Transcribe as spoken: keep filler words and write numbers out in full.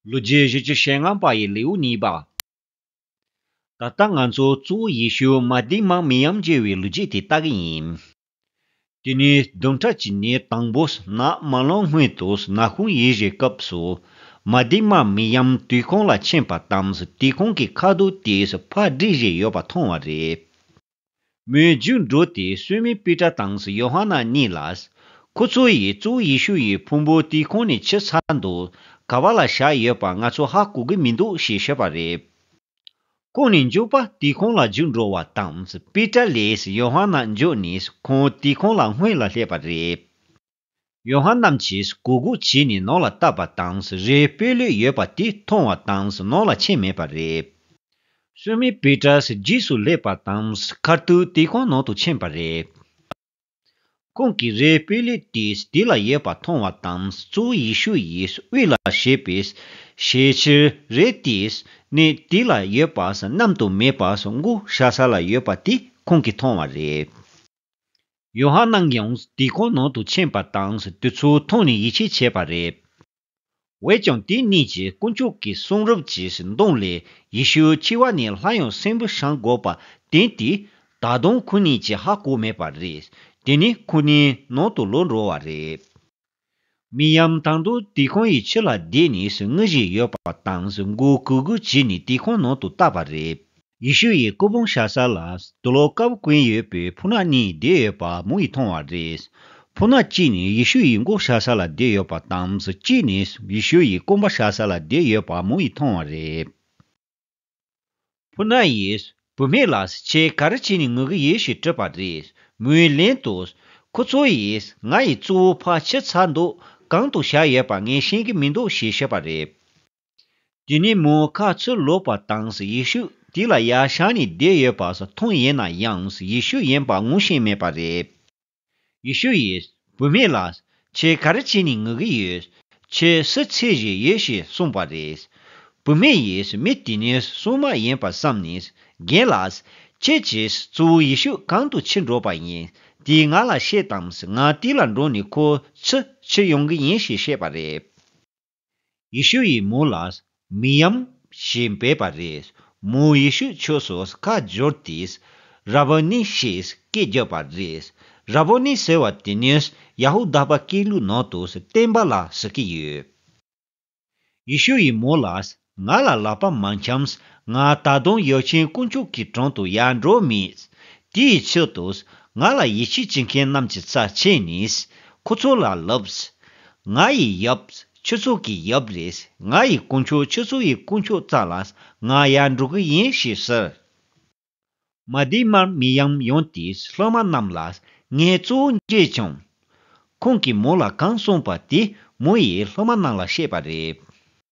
ལོ་རྒྱུས་བཞི་བཅུ་ཞེ་ལྔ་པ་ཡི་ལེའུ་གཉིས་པ། ད་ལྟ་ང་ཚོ་གཙོ་བོ་ཡེ་ཤུ་མ་དེ་མ་མི་ཡམ་མཇལ་བའི་ལོ་རྒྱུས་དེ་ལྟ་གི་ཡིན། དེ་ནས་བདུན་ཕྲག་གཅིག་ནས་དང་པོ་ནགས་མ་ལངས་སྔོན་དུ་ནག་ཁུང་ཡིན་བཞིན་སྐབས་སུ་མ་དེ་མ་མི་ཡམ་དུས་ཁོང་ལ་ཕྱིན་པ་དང་དུས་ཁོང་གི་ཁ་དོག་དེས་ཕར་བསྒྲིགས་བཞིན་ཡོད་པ་མཐོང་བ་རེད། མོས་རྒྱུགས་འགྲོ་སྟེ་སུ་མི་པི་ཏྲ་དང་ཡོ་ཧ་ནན་གཉིས་ལ། ཁོ་ཚོ་ཡིས་གཙོ་བོ་ཡེ་ཤུ་ཡི་ཕུང་པོ་དེ་ཁོང་ནས་ཕྱི་ཚར་འདུག་ག་བ་ལ་བཞག་ཡོད་པ་ང་ཚོ་ཧ་གོ་གི་མི་འདུག་ཞེས་བཤད་པ་རེད། ཁོང་ནས་མགྱོགས་པ་དེ་ཁོང་ལ་རྒྱུགས་འགྲོ་བ་དང་པི་ཏྲ་ལས་ཡོ་ཧ་ནན་མགྱོགས་ནས་ཁོང་དེ་ཁོང་ལ་སྔོན་ལ་སླེབས་པ་རེད། ཡོ་ཧ་ནན་གྱིས་གུག་གུག་བྱས་ནས་ནང་ལ་བལྟས་པ་དང་རས་སྤོས་ལེབ་ཡོད་པ་དེ་མཐོང་བ་དང་ནང་ལ་ཕྱིན་མེད་པ་རེད། སུ་མི་པི་ཏྲ་རྗེས་སུ་སླེབས་པ་དང་ཁ་ཐུག་དེ་ཁོང་ནང་དུ་ཕྱིན་པ་རེད། ཁོང་གིས་རས་སྤོས་ལེབ་དེ་དེ་ལ་ཡོད་པ་མཐོང་བ་དང་གཙོ་བོ་ཡེ་ཤུ་ཡིས་དབུས་ལ་བཞེས་པའི་ཞལ་ཕྱེ་རས་དེ་ནི་དེ་ལ་ཡོད་པ་བསྣམས་དུ་མེད་པ་མགོ་བཞག་ས་ལ་ཡོད་པ་དེ་ཁོང་གིས་མཐོང་བ་རེད། ཡོ་ཧ་ནན་ཡང་དེ་ཁོང་ནང་དུ་ཕྱིན་པ་དང་དེ་ཚོ་མཐོང་ནས་ཡིད་ཆེས་བྱས་པ་རེད། འོན་ཀྱང་དེ་གཉིས་ཀྱིས་དཀོན་མཆོག་གི་གསུང་རབ་ཀྱི་གདོང་ལས་ཡེ་ཤུ་འཆི་བ་ནས་སླར་ཡང་གསོན་པོར་བྱང་དགོས་པ་བསྟན་ཏེ་ད་དུང་ཁོ་གཉིས་ཀྱིས་ཧ་གོ་མེད་པ་རེད། དེ་ནས་ཁོ་གཉིས་ནང་དུ་ལོག་འགྲོ་བ་རེད། མི་ཡམ་ད་དུང་དེ་ཁོང་ཡི་ཕྱི་ལ་བསྡད་ནས་ངུ་བཞིན་ཡོད་པ་དང་མགོ་གུག་གུག་བྱས་ནས་དེ་ཁོང་ནང་དུ་བལྟས་པ་རེད། ཡེ་ཤུ་ཡི་སྐུ་ཕུང་བཞག་ས་ལ་དུག་ལོག་དཀར་པོ་གོན་ཡོད་པའི་ཕོ་ཉ་གཉིས་བསྡད་ཡོད་པ་མོ་ཡིས་མཐོང་བ་རེད། ཕོ་ཉ་གཅིག་ནི་ཡེ་ཤུ་ཡི་མགོ་བཞག་ས་ལ་བསྡད་ཡོད་པ་དང་གཅིག་ནི་ཡེ་ཤུ་ཡི་རྐང་པ་བཞག་ས་ལ་བསྡད་ཡོད་པ་མོ་ཡིས་མཐོང་བ་རེད། ཕོ་ཉ་ཡིས་བུད་མེད་ལ་ཁྱེད་ག་རེ་བྱས་ནས་ངུ་གི་ཡོད་ཞེས་དྲིས་པ་རེད། མོས་ལན་དུ། ཁོ་ཚོ་ཡིས་ང་ཡི་གཙོ་བོ་ཕར་ཕྱི་ཚར་འདུག་གང་དུ་བཞག་ཡོད་པ་ངས་ཤེས་ཀྱི་མི་འདུག་ཞེས་བཤད་པ་རེད། དེ་ནས་མོ་ཁ་ཚུར་ལོག་པ་དང་ཡེ་ཤུ་དེ་ལ་ཡར་བཞེངས་ནས་བསྡད་ཡོད་པ་མཐོང་ཡིན་ན་ཡང་ཡེ་ཤུ་ཡིན་པ་ངོ་ཤེས་མེད་པ་རེད། ཡེ་ཤུ་ཡིས་བུད་མེད་ལ་ཁྱེད་ག་རེ་བྱས་ནས་ངུ་གི་ཡོད། ཁྱེད་སུ་འཚོལ་བཞིན་ཡོད་ཞེས་གསུངས་པ་རེད། བུད་མེད་ཡིས་མི་དེ་ནི་སྲུང་མ་ཡིན་པ་བསམ་ནས་རྒན་ལགས། ཁྱེད་ཀྱིས་གཙོ་བོ་ཡེ་ཤུ་གང་དུ་ཁྱེར་འགྲོ་བ་ཡིན། དེ་ང་ལ་བཤད་དང་ང་དེ་ལ་འགྲོ་ནས་ཁོ་ཚུར་ཁྱེར་ཡོང་གི་ཡིན་ཞེས་བཤད་པ་རེད། ཡེ་ཤུ་ཡིས་མོ་ལ་མི་ཡམ་ཞེས་འབོད་པ་རེད། མོས་ཡེ་ཤུ་ཕྱོགས་སུ་ཁ་བསྒྱུར་ཏེ་ར་བོ་ནི་ཞེས་སྐད་བརྒྱབ་པ་རེད། ར་བོ་ནི་ཟེར་བ་དེ་ནི་ཡ་ཧུ་དཱ་པ་སྐད་ལུགས་ནང་དུ་བསྟན་པ་ལ་ཟེར་གྱི་ཡོད། ཡེ་ཤུ་ཡིས་མོ་ལ་ང་ལ་ལག་པ་མ་འཆམས། ང་ད་དུང་ཡབ་ཆེན་དཀོན་མཆོག་གི་དྲུང་དུ་ཡར་འགྲོ་མེད། དེའི་ཕྱིར་དུ་ང་ལ་ཡིད་ཆེས་བྱེད་མཁན་རྣམས་ཀྱི་རྩར་ཕྱིན་ནས་ཁོ་ཚོ་ལ་ལབ། ང་ཡི་ཡབ་ཁྱོད་ཚོ་གི་ཡབ་རེད། ང་ཡི་དཀོན་མཆོག་ཁྱོད་ཚོ་ཡི་དཀོན་མཆོག་རྩ་ལ་ང་ཡར་འགྲོ་གི་ཡིན་ཞེས་ཟེར། མ་དེ་མར་མི་ཡམ་ཡོང་སྟེ་སློབ་མ་རྣམས་ལ་ངས་གཙོ་བོ་མཇལ་བྱུང་། ཁོང་གིས་མོ་ལ་གང་གསུངས་པ་དེ་མོ་ཡིས་སློབ་མ་རྣམས་ལ་བཤད་པ་རེད།